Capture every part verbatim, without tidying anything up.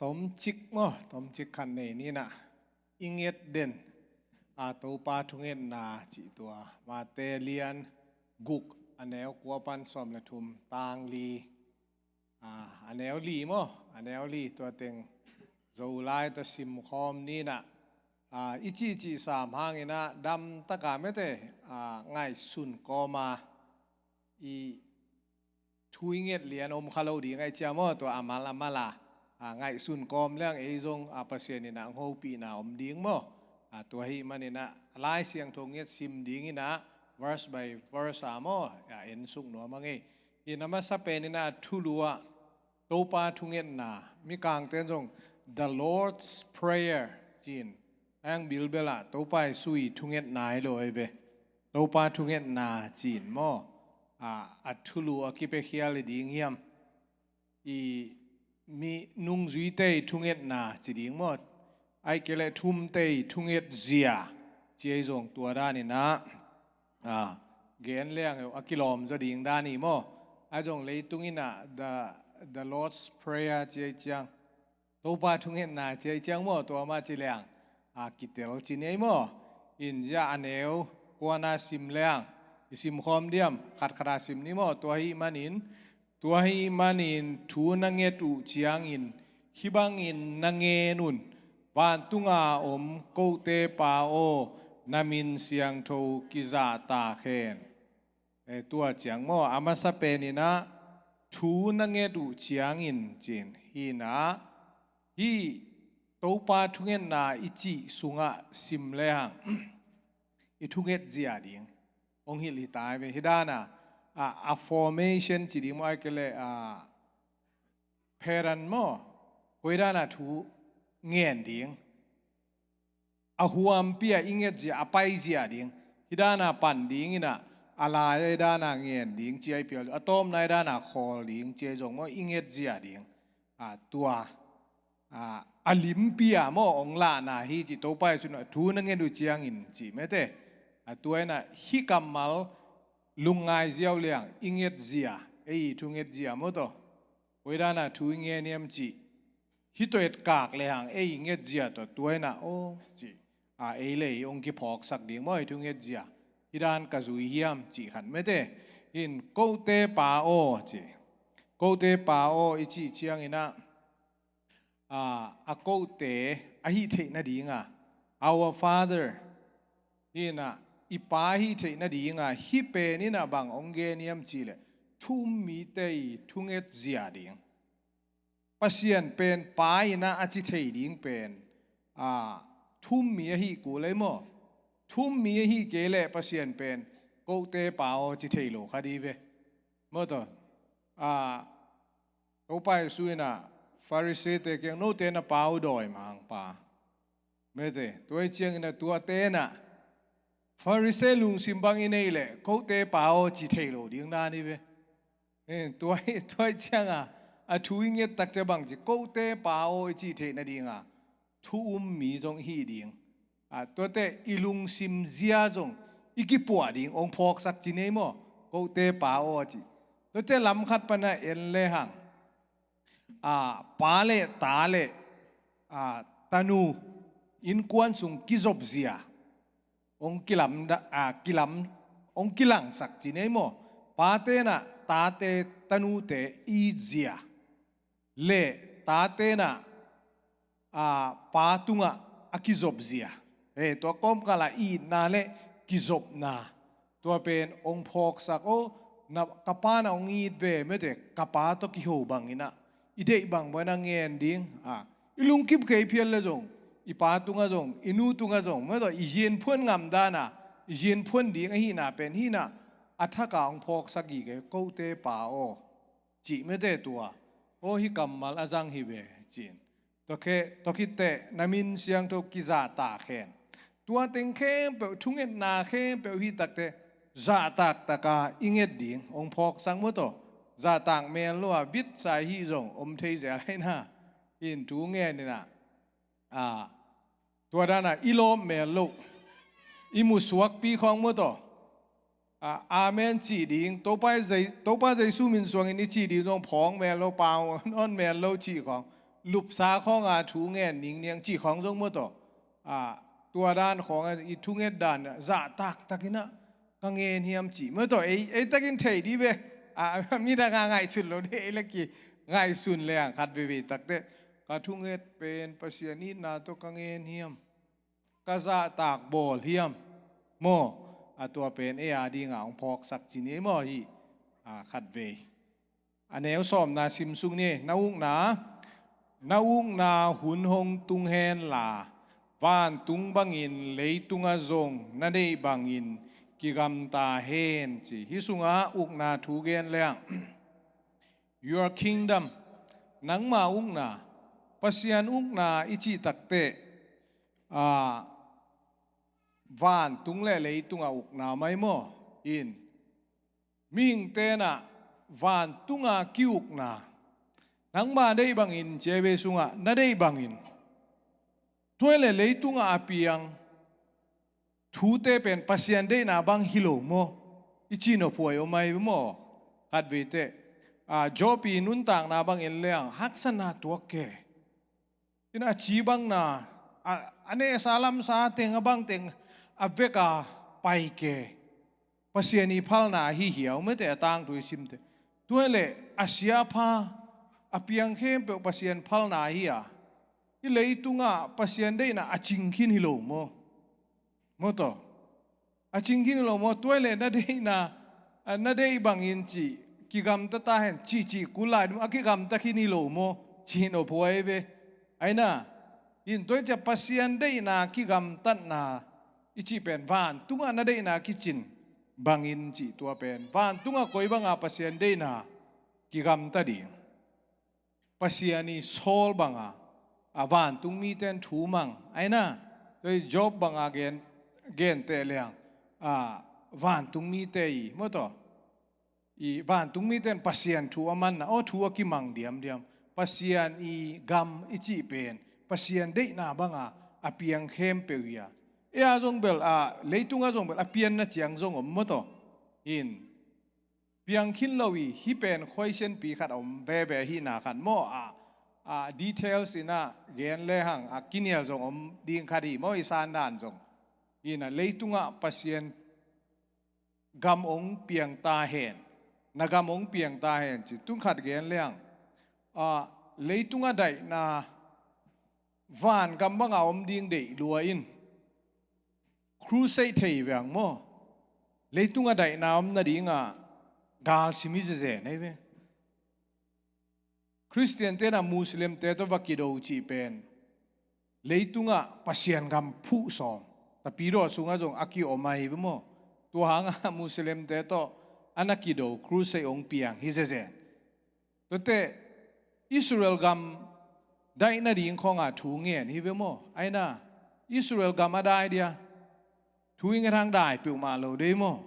Tomcik maw, tomcik khat nei ni nah. I nget den a, Topa thungetna cih tua Mate lian guk, a neu kua pan sawm le thum, tang li. A, a neu li maw, a neu li, tua teng Zolai tawh simkhawm ni nah. A, i cihcih sam hangin ah damtaka mete, a, ngaihsun kawma i thu i nget lian om kha lo ding ahih ciang maw, tua a mal a mal a, a, ngaihsun kawm leng ei zong a Pasian in ah hong hopihna om ding maw. A, tua ahih manin ah Lai Siangtho nget sim dingin ah verse by verse a maw, a, en suk nuam a ngei. Hi nah, a masa penin ah thulu ah Topa thungetna, Mikangte in zong The Lord's Prayer ci-in, a hang bilbel ah Topa Jesu i thungetna hi lo ei ve. Topa thungetna ci-in maw, a, a thulu a kipiakhial hi ding hiam? I mi nungzuite i thungetna ci ding maw, ahih kei leh thumte i thungetzia ci ei zong tua danin ah, a, gen leng a kilawm zaw ding dan hi maw. Ahi zong leitung in ah the, the Lord's Prayer ci ei ciang, Topa thungetna ci ei ciang maw, tua mah ci leng a kitel ci ni ei maw. Hi nah, a neu kuana sim leng i simkhawm diam, khatkhat a sim ni maw. Tua ahih manin, tua ahih manin thu na nget uh ciangin hih bangin na ngen un: Vantunga om kote' Pa aw, na min siangtho kizahtak hen. E, tua ciang maw, a masa penin ah thu na nget uh ciangin ci-in, hi nah, hih Topa thungetna i cih sungah sim lehang i thungetzia ding hong hilh hi ta ei ve. Hi dan a, a, a formation ci ding maw, ahih kei leh a, pattern maw, koi dan a thu ngen ding, a huampi a i ngetzia, a paizia ding, hi dan a pan dingin ah, a lai a hi dan a ngen ding ci ei pial, a tawpna hi dan a khawl ding ci ei zong maw, i ngetzia ding, a, tua, a, a limpi a maw hong lahna hi ci Topa Jesu in ah thu na nget uh ciangin ci mete. A, tua in ah hih kammal lungngai ziau leng i ngetzia, ei i thungetzia maw tawh, koi dan a thu i ngen hiam cih hih tawh etkak lehang ei i ngetzia tawh tua in ah aw ci, a, ei le ei hong kiphawksak ding maw, i thungetzia. Hih dan ka zui hiam cih khat mete. Hi nah, kote' Pa aw ci. Kote' Pa aw i cih ciangin ah, a, a kote ahih theih nading a, our Father, hi nah, i Pa ahih theih nading a, hih pen in ah bang hong gen hiam cih leh thu um mite i thungetzia ding. Pasian pen Pa in ah a ci thei ding pen, a, thu um mi ahih kul ei maw. Thu um mi ahih kei leh Pasian pen kote' Pa aw ci thei lo kha di ve. Maw tawh, a, Topa Jesu in ah Pharisee-te kiang, note na pa uh dawimangpa, mete, tua ahih ciangin ah tuate in ah Pharisee lungsim bang i neih leh kote' Pa aw ci thei lo ding dan hi ve. Eh, tua, tua ahih ciang a, a thu i nget tak ciang bang ci, kote' Pa aw i cih theih nading a thu um mi zong i hi ding. A, tuate i lungsim zia zong i kipuah ding hong phawksak ci ni ei maw, kote' Pa aw ci. Tuate lam khat pan a en lehang, a, pa le ta le, a, tanu innkuan sung kizopzia hong kilam da, a, kilam, hong kilangsak ci ni ei maw. Pate in ah tate tanute itzia le tate in ah, a, pa tungah a kizopzia, e, tua kawmkal a itna le kizopna, tua pen hong phawksak, aw, na, ka pa na hong it ve, mete, ka pa tawh kiho bangin ah i deih bang bangin ah ngen ding, a, i lungkip kei phial le zong, i pa tungah zong, i nu tungah zong, mete, i zinphuan ngam dan a i zinphuan ding ahihna pen hi nah, a thak a hong phawksak gige, kote' Pa aw cih mete tua. Aw, hih kammal a zang hi ve ci-in. Tua khit, tua khit teh na min siangtho kizahtak hen. Tua teng khempeuh, thungetna khempeuh hi tak teh zahtak tak a i nget ding hong phawksak maw tawh. Zahtak mel lo a bit sa i hih zong om thei zel hi nah. Hi nah, thu ngen in ah, a, tua dan a i lawp mel loh, i musuakpi khawng maw tawh, a, amen cih ding, Topa Jei-, Topa Jesu min suangin i cih ding zong phawk mel lo, pau nawn mel lo cih khawng, lupsa khawnga thu ngen ningniang cih khawng zong maw tawh, a, tua dan khawnga i thunget dan zahtaktakinah ka ngen hiam cih maw tawh, ei, ei takin thei dih ve. A, midanga ngaihsun lo dih, ei le ki ngaihsun leng khat veivei takteh ka thunget pen Pasian itna tawh ka ngen hiam, ka zahtak bawl hiam maw? A, tua pen ei a dinga hong phawksak ci ni maw hi? A, khat vei. A neu sawmna sim suk ni. Na ukna, na ukna hun hong tung henla, vantung bangin leitungah zong na deih bangin kigamta hen ci. Hih sungah ukna thu gen leng, your kingdom, nangma ukna, Pasian ukna i cih takteh, a, vantung le leitungah ukna mai maw? In, mihing tenah vantunga ki-ukna, nangma deih bangin, ci ei ve, sungah na deih bangin. Tua le leitunga a piang thute pen Pasian deihna bang hi lo maw? I cih nophuai om ai maw? Khat veiteh, a, Job i nuntakna bangin leng haksatna tuak ke. In a ci bangna, a, a nehsa lamsa teng, a bang teng a veka pai ke. Pasian i phalna hi hiau mete a tangthu i simte. Tua le a siapha, a piang khempeuh Pasian phalna hi a, i leitungah Pasian deihna a cingkhin hi lo maw? Maw tawh? A cingkhin hi lo maw? Tua le na deihna, a, na deih bangin cih kigamta ta hen, cih cih kul lai dum a kigamta khin hi lo maw? Cih nophuai ve. Aina, in tua i cia Pasian deihna kigamtatna i cih pen vantungah na deihna kicin bangin cih tua pen vantungah koi banga Pasian deihna kigamta ding. Pasian i sawl banga, a, vantung mite in thu mang. Aina, tua i Job banga gen, gente leng, a, vantung mite i, maw tawh? I vantung mite in Pasian thu a manna, aw, thu a kimang diamdiam. Pasian i gam i cih pen Pasian deihna banga a piang khempeuh hi a. Ei a zong bel, a, leitungah zong bel a pianna ciang zong om maw tawh? In, piang khin lo i, hih pen khoisianpi khat a om veve ahihna khat maw? A, a, details inah gen lehang a kinial zong om ding khat hi maw, i sandan zong. Inah leitungah Pasian gam ong piang ta hen, na gam ong piang ta hen ci. Tun khat gen leng, a, leitungah daihna van gam banga om ding deih lua in crusade thei veng maw? Leitungah daihna om nadinga galsim hi zezen ei ve. Khristian tenah Muslimte tawh va kido cih pen leitungah Pasian gam phuh sawm, tapidawh sungah zong a kiom ahi ve maw? Tua hangah Muslimte tawh a na kido crusade ong piang hi zezen. Tuate Israel gam daih nading khawngah thu ngen hi ve maw? Aina, Israel gam a dai dia thu i nget hang dai peuhmah lo dei maw?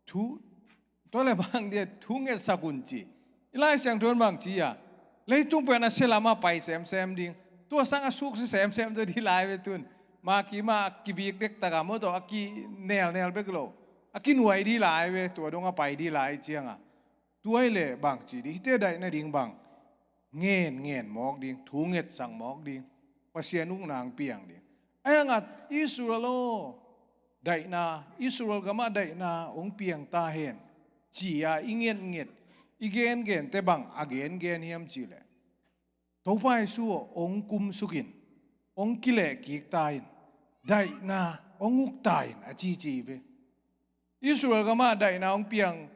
Thu, tua le bang dia thu ngetsak un ci. I Lai Siangtho in bang ci a, leitung pen a sia lamah pai semsem ding, tua sang a suk sia semsem tua dih lai ve tun. Maki mah a kivik dektak a maw tawh a kinelnel bek lo, a kinuai dih lai ve, tua dong a pai dih lai cianga. Tua hi le bang ci dih, hihte daih nading bang ngen ngen mawk ding, thu ngetsak mawk ding, Pasian ukna ong piang ding. Ahi hangah Israel aw, daihna, Israel gamah daihna ong piang ta hen ci-a i ngetnget, i gengente bang a gengen hiam cih leh, Topa Jesu aw, ong kumsuk in, ong kilehkik ta in, daihna ong uk ta in a cici ve. Israel gamah daihna ong piang,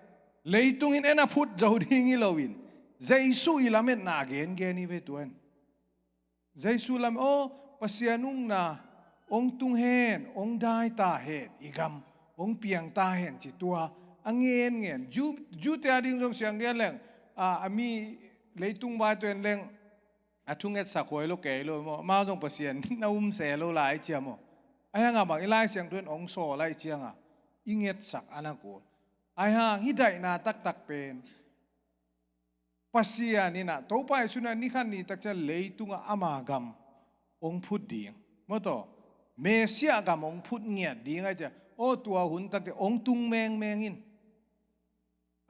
leitung in en a phut zo ding hi loin, Jesu i lametna a gengen hi ve tua in. Jesu lam, aw, Pasian ukna ong tung hen, ong dai ta hen, i gam ong piang ta hen ci tua a ngenngen. Jew, Jew te a ding zong siang gen leng, a, a mi leitung vai tua in leng a thu ngetsak huai lo kei lo maw? Amau zong Pasian na um se lo lai cia maw? Ahi hangah bang i Lai Siangtho in ong sawl lai cianga i ngetsak a na kun. Ahi hang hih daihna taktak pen Pasian inah, Topa Jesu inah ni khat ni tak ciang leitungah ama gam ong phut ding, maw tawh? Messiah gam ong phut ngiat ding ahi ciang, aw, tua hun takte ong tung mengmeng in,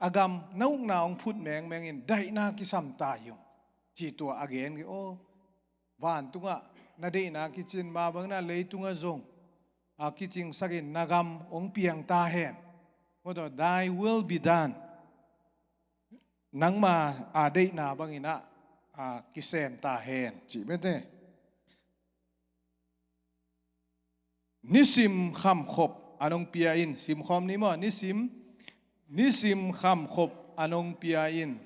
a gam na ukna ong phut mengmeng in, daihna kisam ta hi ung, ci tua a gen ki, aw, Vantungah na deihna kicin mah bangin ah leitungah zong a kicingsakin na gam hong piang ta hen. Maw taw, thy will be done. Nangma a deihna bangin ah a kisem ta hen cih mete. Nisim khamkhop a nong pia in, simkhawm ni maw, nisim, nisim khamkhop a nong pia in.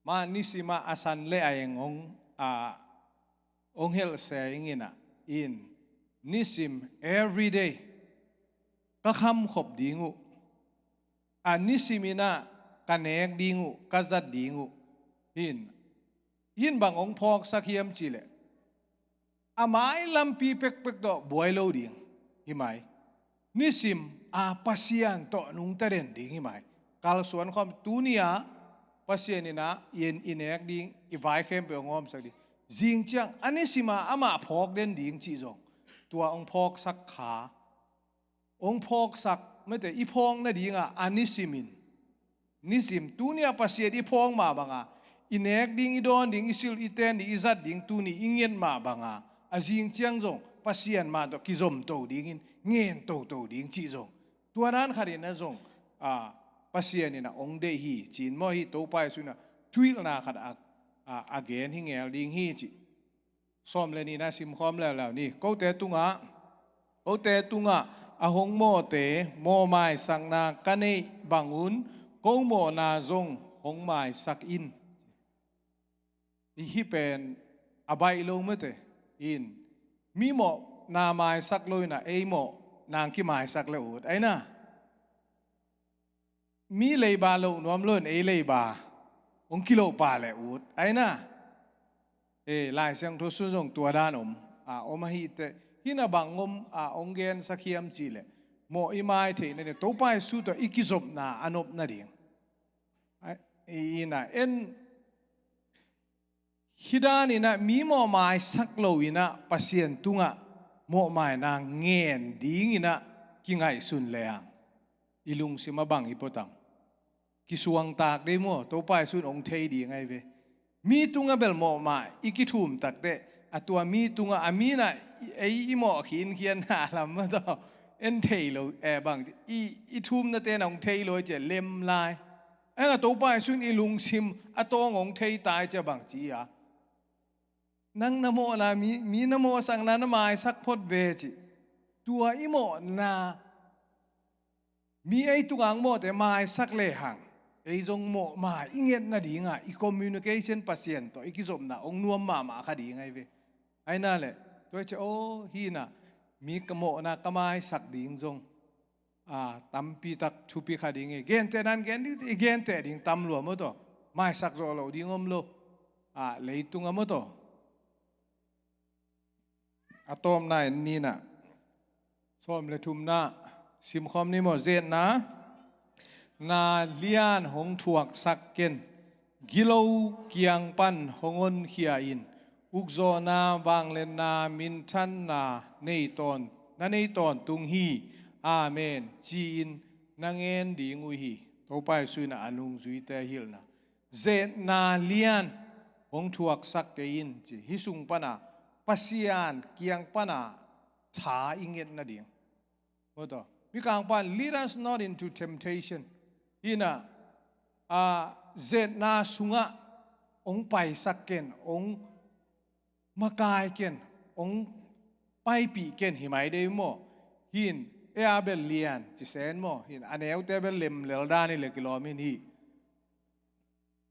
Mah nisim ah a san le a eng hong a hong helhse ing in ah, in nisim, everyday ka khamkhop ding uh. A nisim in ah ka nek ding uh, ka zat ding uh. In, in bang hong phawksak hiam cih leh a mai lampi pekpek tawh buai lo ding hi mai. Nisim a Pasian tawh nungta den ding hi mai. Kalsuan khawm, tuni-a Pasian in ah i nek ding, i vai khempeuh hong hawmsak ding. Zing ciang a nisim a amah phawk den ding cih zong, tua hong phawksak kha, hong phawksak mete, i phawk nadingah a nisim in, nisim, tuni-ah Pasian i phawk mah banga i nek ding, i dawn ding, i sil, i ten ding, i zat ding, tuni i nget mah banga a zing ciang zong Pasian mah tawh kizomto dingin, ngen toto ding cih zong, tua dan khatin ah zong a Pasian in ah hong deih hi ci-in maw, hi Topa Jesu in ah thuhilhna khat a, a, a gen hi ngel ding hi cih. Sawm le nihna simkhawm leuleu ni. Kote tungah, kote tungah a hong mawhte mawh maisakna ka neih bangun ko mawhna zong hong maisak in. Hih pen a baih lo mete. In, mi mawhna maisak lo in ah ei mawh nang kimaisak le ut, aina. Mi leiba loh nuam lo in ei leiba hong kiloh pah le ut, aina. E, Lai Siangtho sung zong tua dan om a, om ahih teh, hih na bang om a hong gensak hiam cih leh, mawh i mai theih nading, Topa Jesu tawh i kizopna a nop nading. Ai, i, in ah en, hih dan in ah mi mawh maisak lo in ah Pasian tungah mawh maina ngen dingin ah kingaihsun le hang, i lungsim ah bang i pua tam? Kisuangtak dei maw, Topa Jesu in hong thei ding ahi ve. Mi tungah bel mawh mai i kithum tak teh, a tua mi tungah a mi in ah ei i mawh khinkhian na lam maw taw, en thei lo, e, bang i, i thumnate na hong thei lo i ci a lem lai. Ahi hang a Topa Jesu in i lungsim a tawng hong thei ta i ci a bang ci a, nang na mawhna, mi, mi na mawhsakna na maisak phot ve ci. Tua i mawhna, mi ei tungah hong mawhte maisak le hang, ei zong mawh mai i nget nadingah i communication Pasian tawh i kizopna hong nuam mahmah kha ding ahi ve. Aina le, tua i ci a, aw, hih na, mi ka mawhna ka maisak ding zong a, tampi tak thupi kha ding hi. Genteh nan gen ding, i genteh ding tam lua maw taw. Maisak zawh loh ding om lo. A, leitungah maw taw. A tawpna in ni na. Sawm le thumna. Simkhawm ni maw, zetna. Na lian hong thuaksak ken. Gilo kiang pan hong honkhia in, ukzawhna, vangliatna, minthanna nei tawn, na nei tawntung hi. Amen, ci-in na ngen ding uh hi. Topa Jesu in a nungzuite hilhna. Zetna lian hong thuaksak kei in ci. Hih sung pana Pasian kiang pana tha i nget nading. Maw taw. Mikang pan, lead us not into temptation. Hi na, a, zetna sungah hong paisak ken, hong makai ken, hong paipih ken hi mai dei maw. Hin, e a bel lian ci sen maw. Hin, a neute bel lemlel dan hi le kilawm in hi.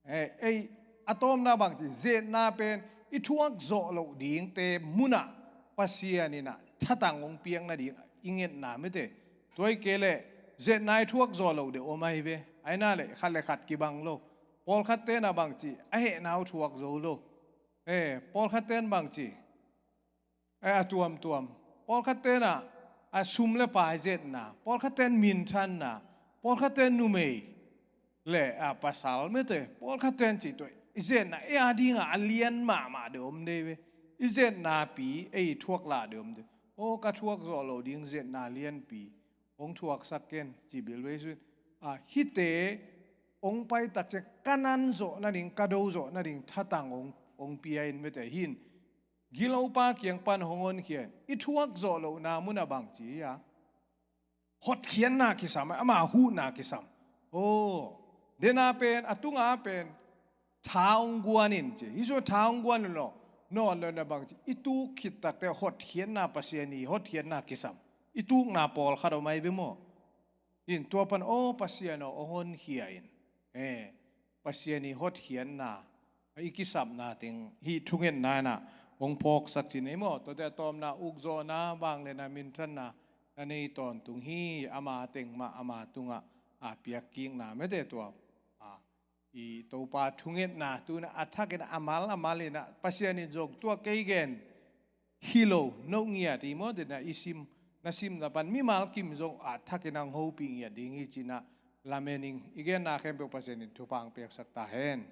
Eh, ei, a tawpna bang ci, zetna pen i thuak zawh loh dingte munah Pasian in a thatang hong piak nading i ngetna mite. Tua hi kei leh zetna i thuak zawh loh deuh om ahi ve. Aina le khat le khat kibang lo. Pawlkhatte na bang ci, a hehna uh thuak zo lo. Eh, pawlkhatte na bang ci, eh, a tuamtuam. Pawlkhatte na, a sum le pai zetna. Pawlkhatte na minthanna. Pawlkhatte na numei le, a, pasal mite. Pawlkhatte na ci tua i zetna, ei a dinga a lian mahmah deuh om dei ve. I zetna pi ei thuak lah deuh om dei. Aw, ka thuak zawh loh ding zetna lianpi hong thuaksak ken, ci bil vei sun. A, hihte hong pai tak ciang ka nan zawh nading, ka do zawh nading thatang hong, hong pia in mite hin. Gilopa kiang pan hong honkhia in. I thuak zawh lohna munah bang ci hi a, hotkhiatna kisam, ama huhna kisam. Aw, dena pen, a tunga pen tha hong guan in ci. Hi sung tha hong guan in lo. Nawn lo na bang ci, i tuk khit takte hotkhiatna, Pasian i hotkhiatna kisam. I tukna pawlkhat om ai ve maw? In tua pan aw Pasian aw hong honkhia in. Eh, Pasian i hotkhiatna, i kisapna teng hih thungetna inah hong phawksak cin ei maw? Tuate a tawpna ukzawhna, vangliatna, minthanna na nei tawntung hi. Ama teng mah ama tungah a piakkikna mete tua, a, i Topa thungetna tuna a thakin a mal a mal inah Pasian in zong tua kei gen hi lo, no ngiat i maw, dena i sim, na simna pan mimal kim zong a thakin hong hopih ngiat ding hi cinah lamen ing. I genna khempeuh Pasian in thupha hong piaksak ta hen.